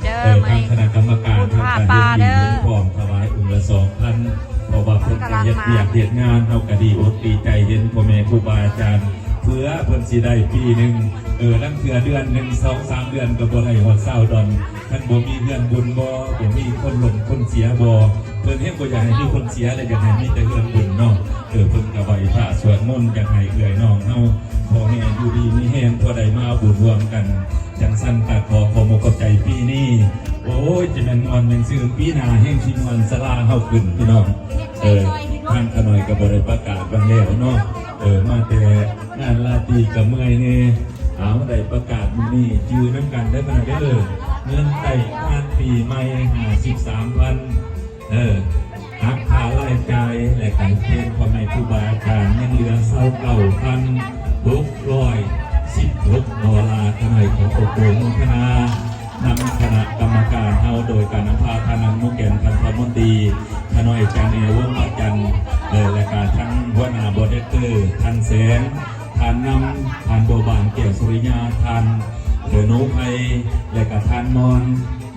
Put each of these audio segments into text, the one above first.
ເດີ ເອີ ມື້ນີ້ ທາງຄະນະກຳມະການ ບຸນຜ້າປ່າເດີ ເຮົາກໍຍິນດີເຫັນພ້ອມຖວາຍອົງລະສອງພັນ ເພາະວ່າເພິ່ນກໍເຮັດວຽກເຮັດງານ ເຮົາກໍດີອົກດີໃຈເຫັນພໍ່ແມ່ຄູບາອາຈານ ເພື່ອເພິ່ນຊິໄດ້ປີໜຶ່ງ ເອີ ລາງເທື່ອເດືອນໜຶ່ງ ສອງສາມເດືອນກໍບໍ່ໄດ້ຮອດຊາວດອນ ຄັນບໍ່ມີເຮືອນບຸນບໍ່ ບໍ່ມີຄົນລົ້ມຄົນເສຍບໍ່ ເພິ່ນແຮງບໍ່ຢາກໃຫ້ມີຄົນເສຍ ແລະ ຢາກໃຫ້ມີແຕ່ເຮືອນບຸນເນາະ ເອີ ເພິ່ນກໍໄຫວ້ພະສວດມົນ ຢາກໃຫ້ເອື້ອຍນ້ອງເຮົາ ພໍ່ແມ່ຢູ່ດີມີແຮງ ພໍໄດ້ມາເອົາບຸນຮ່ວມກັນ ຈັ່ງຊັ້ນກໍຂໍຂອບອົກຂອບໃຈປີນີ້ ໂອ້ຍ ຈະແມ່ນມ່ວນແມ່ນຊື່ ປີໜ້າແຮງຊິມ່ວນ ສາລາເຮົາຂຶ້ນພີ່ນ້ອງ ເອີ ທາງຂະນ້ອຍກໍບໍ່ໄດ້ປະກາດວັນແລ້ວເນາະ ເອີ ມາແຕ່ງານລາຕີກໍເມື່ອຍແດ່ ເອົາ ໄດ້ປະກາດມື້ນີ້ ຈື່ນຳກັນເດີຂະນ້ອຍເດີ ເງິນໃຕ້ງານປີໃໝ່ ຫ້າສິບສາມພັນ ເອີ ຫັກຄ່າລາຍຈ່າຍ ແລະ ການເກນພໍ່ແມ່ຄູບາອາຈານ ຍັງເຫຼືອຊາວເກົ້າພັນຫົກຮ້ອຍສິບຫົກໂດລາ ຂະນ້ອຍຂໍອະນຸໂມທະນານຳຄະນະກຳມະການເຮົາ ໂດຍການນຳພາທ່ານອະນຸແກນ ທ່ານລັດຖະມົນຕີ ຂະນ້ອຍ ອາຈານແອ ວົງພະຈັນ ເອີ ແລະ ກະທັງຫົວໜ້າບໍເດັກເຕີ ທ່ານແສງ ທ່ານນຳ ທ່ານບົວບານ ແກ້ວສຸລິຍາ ທ່ານ ເອີ ໂນໄພ ແລະ ກະທ່ານມອນ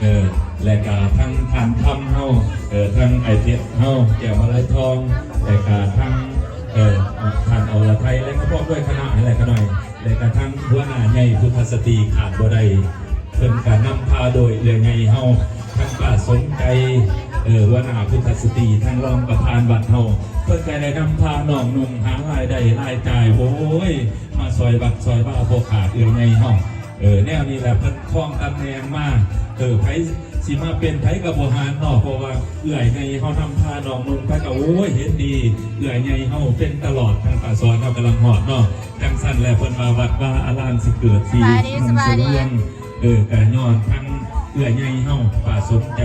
ເອີ ແລະກະທັງທ່ານຄຳເຮົາ ເອີ ທັງອ້າຍເພັດເຮົາ ແກ້ວມາໄລທອງ ແລະກະທັງ ເອີ ທ່ານ ອລະໄທ ແລະກະພ້ອມດ້ວຍຄະນະຫັ້ນແຫຼະຂະນ້ອຍ ແລະກະທັງຫົວໜ້າໃຫຍ່ພຸດທະສະຕີຂາດບໍ່ໄດ້ ເພິ່ນກະນຳພາໂດຍເອື້ອຍໃຫຍ່ເຮົາ ທັງປ້າສົມໃຈ ເອີ ຫົວໜ້າພຸດທະສະຕີ ທັງຮອງປະທານວັດເຮົາ ເພິ່ນກະໄດ້ນຳພານ້ອງນຸ່ງຫາລາຍໄດ້ລາຍຈ່າຍ ໂອ້ຍ ມາຊ່ອຍວັດຊ່ອຍວາບໍ່ຂາດເອື້ອຍໃຫຍ່ເຮົາ ເອີ ແນວນີ້ແຫຼະ ເພິ່ນຄອງຕຳແໜ່ງມາ ເອີ ໃຜຊິມາເປັນໃຜກໍບໍ່ຫານເນາະ ເພາະວ່າເອື້ອຍໃຫຍ່ເຮົານຳພານ້ອງນຸ່ງໄປກໍ ໂອ້ຍ ເຫັນດີ ເອື້ອຍໃຫຍ່ເຮົາເປັນຕະຫຼອດ ທາງປາສອນເຮົາກຳລັງຮອດເນາະ ຈັ່ງຊັ້ນແຫຼະ ເພິ່ນວ່າວັດວາອາລາມຊິເກີດ ຊິ ສະບາຍດີ ຮຸ່ງ ສະບາຍດີ ເຮືອງ ເອີ ກໍຍ້ອນທັງເອື້ອຍໃຫຍ່ເຮົາ ປາສົມໃຈ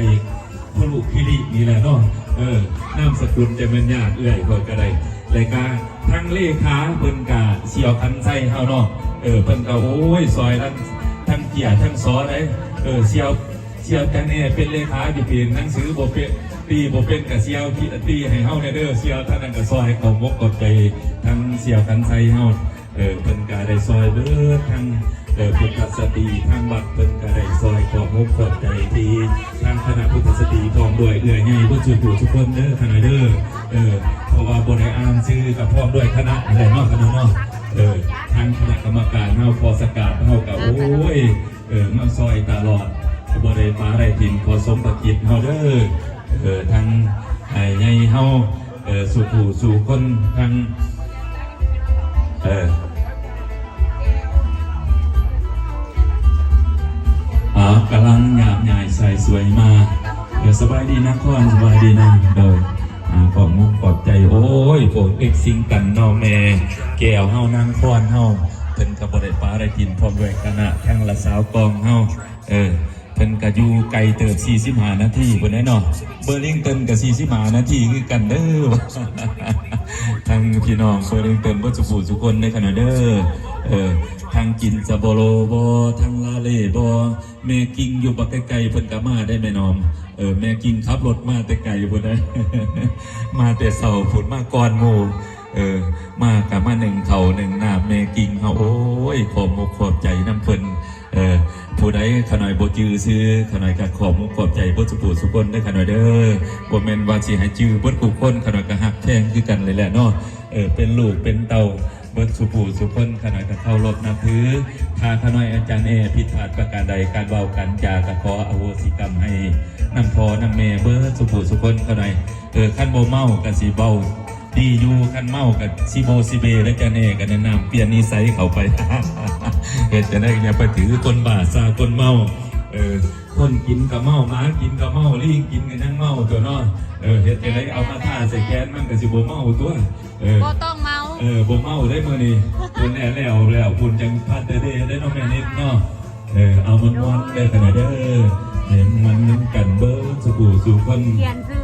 ຄຸລຸຄິລິນີ້ແຫຼະເນາະ ເອີ ນາມສະກຸນຈະແມ່ນຍາກເອື້ອຍຂ້ອຍກໍໄດ້ ແລະກະທັງເລຂາເພິ່ນກະສ່ຽວຂັນໄຊເຮົາເນາະ ເອີ ເພິ່ນກະ ໂອ້ຍ ຊ່ອຍທັງ ທັງເຈ້ຍທັງສໍໄດ໋ ເອີ ສ່ຽວ ສ່ຽວຈັນແອເປັນເລຂາຢູ່ ປີໜັງສືບໍ່ເປັນ ຕີບໍ່ເປັນກະສ່ຽວຕີໃຫ້ເຮົາແດ່ເດີ ສ່ຽວທ່ານນັ້ນກະຊ່ອຍ ຂອບອົກຂອບໃຈທັງສ່ຽວຂັນໄຊເຮົາ ເອີ ເພິ່ນກະໄດ້ຊ່ອຍເບີດທັງ ເອີ ພຸດທະສະຕີ ທາງວັດເພິ່ນກະໄດ້ຊ່ອຍ ຂອບອົກຂອບໃຈທີ່ທາງຄະນະພຸດທະສະຕີ ພ້ອມດ້ວຍເອື້ອຍໃຫຍ່ເບິດສູ່ຜູ້ສູ່ຄົນເດີຂະນ້ອຍເດີ ເອີ ເພາະວ່າບໍ່ໄດ້ອ່ານຊື່ ກະພ້ອມດ້ວຍຄະນະຫັ້ນແຫຼະເນາະ ຄະນະເນາະ ເອີ ທາງຄະນະກຳມະການເຮົາ ພໍ່ສະກາດເຮົາກະ ໂອ້ຍ ເອີ ມາຊ່ອຍຕະຫຼອດ ບໍ່ໄດ້ປະໄດ້ຖິ້ມ ຂໍສົມພະກິດເຮົາເດີ ເອີ ທັງອ້າຍໃຫຍ່ເຮົາ ເອີ ສູ່ຜູ້ສູ່ຄົນ ທັງ ເອີ ອ່າ ກຳລັງຍາບຍາຍສາຍສວຍມາ ເອີ ສະບາຍດີນາຄອນ ສະບາຍດີນາ ໂດຍ ອ່າ ຂອບມຸກຂອບໃຈ ໂອ້ຍ ພວກເອັກຊິງກັນເນາະ ແມ່ແກ້ວເຮົາ ນາງຄອນເຮົາ ເພິ່ນກໍບໍ່ໄດ້ປະໄດ້ຖິ້ມ ພ້ອມດ້ວຍຄະນະ ທັງລະສາວກອງເຮົາ ເອີ ເພິ່ນກະຢູ່ໄກເຕີບ ສີ່ສິບຫ້ານາທີພຸ້ນແຫຼະເນາະ ເບີລິງຕັນກະສີ່ສິບຫ້ານາທີຄືກັນເດີ ທັງພີ່ນ້ອງເບີລິງຕັນເບິດສູ່ຜູ້ສູ່ຄົນເດີຂະນ້ອຍເດີ ເອີ ທັງກິນສະໂບໂລບໍ ທັງລາເລບໍ ແມ່ກິງຢູ່ບັກໄກໆ ເພິ່ນກະມາໄດ້ແມ່ນ້ອງ ເອີ ແມ່ກິງຂັບລົດມາແຕ່ໄກພຸ້ນເດີ ມາແຕ່ເຊົ້າພຸ້ນ ມາກ່ອນໝູ່ ເອີ ມາກະມາໜຶ້ງເຂົ້າໜຶ້ງນ້ຳແມ່ກິງເຮົາ ໂອ້ຍ ຂອບມຸກຂອບໃຈນຳເພິ່ນ ເອີ ຜູ້ໃດຂະນ້ອຍບໍ່ຈື່ຊື່ ຂະນ້ອຍກະຂອບມຸກຂອບໃຈເບິດສູ່ຜູ້ສູ່ຄົນເດີຂະນ້ອຍເດີ ບໍ່ແມ່ນວ່າຊິໃຫ້ຈື່ເບິດທຸກຄົນ ຂະນ້ອຍກະຮັກແພງຄືກັນເລີຍແຫຼະເນາະ ເອີ ເປັນລູກເປັນເຕົ້າເບິດສູ່ຜູ້ສູ່ຄົນ ຂະນ້ອຍກະເຄົາລົບນັບຖື ຖ້າຂະນ້ອຍອາຈານແອຜິດພາດປະການໃດ ການເວົ້າການຈາກະຂໍອະໂຫສິກຳໃຫ້ນຳພໍ່ນຳແມ່ເບິດສູ່ຜູ້ສູ່ຄົນ ຂະນ້ອຍ ເອີ ຄັນບໍ່ເມົາກະຊິເວົ້າ ດີຢູ່ ຄັນເມົາກໍຊິໂບຊິເບ ແລ້ວຈະແນ່ກໍແນະນຳປ່ຽນນິໄສເຂົ້າໄປ ເຮັດຈັ່ງໃດກໍຢ່າໄປຖືຄົນບ້າຊາຄົນເມົາ ເອີ ຄົນກິນກໍເມົາ ໝາກິນກໍເມົາ ລີງກິນກໍຍັງເມົາຕົວະເນາະ ເອີ ເຮັດຈັ່ງໃດເອົາມາທາໃສ່ແຂນມັນກໍຊິບໍ່ເມົາຕົວະ ເອີ ບໍ່ຕ້ອງເມົາ ເອີ ບໍ່ເມົາເດ້ມື້ນີ້ ເພິ່ນແລ້ວແລ້ວ ເພິ່ນຈັ່ງພັດເດເດ້ເນາະແມ່ນິດເນາະ. ເອີ ເອົາມ່ວນໆເດີຂະນ້ອຍເດີ ໃຫ້ມ່ວນນຳກັນເບິດສູ່ຜູ້ສູ່ຄົນ ຂຽນຊື່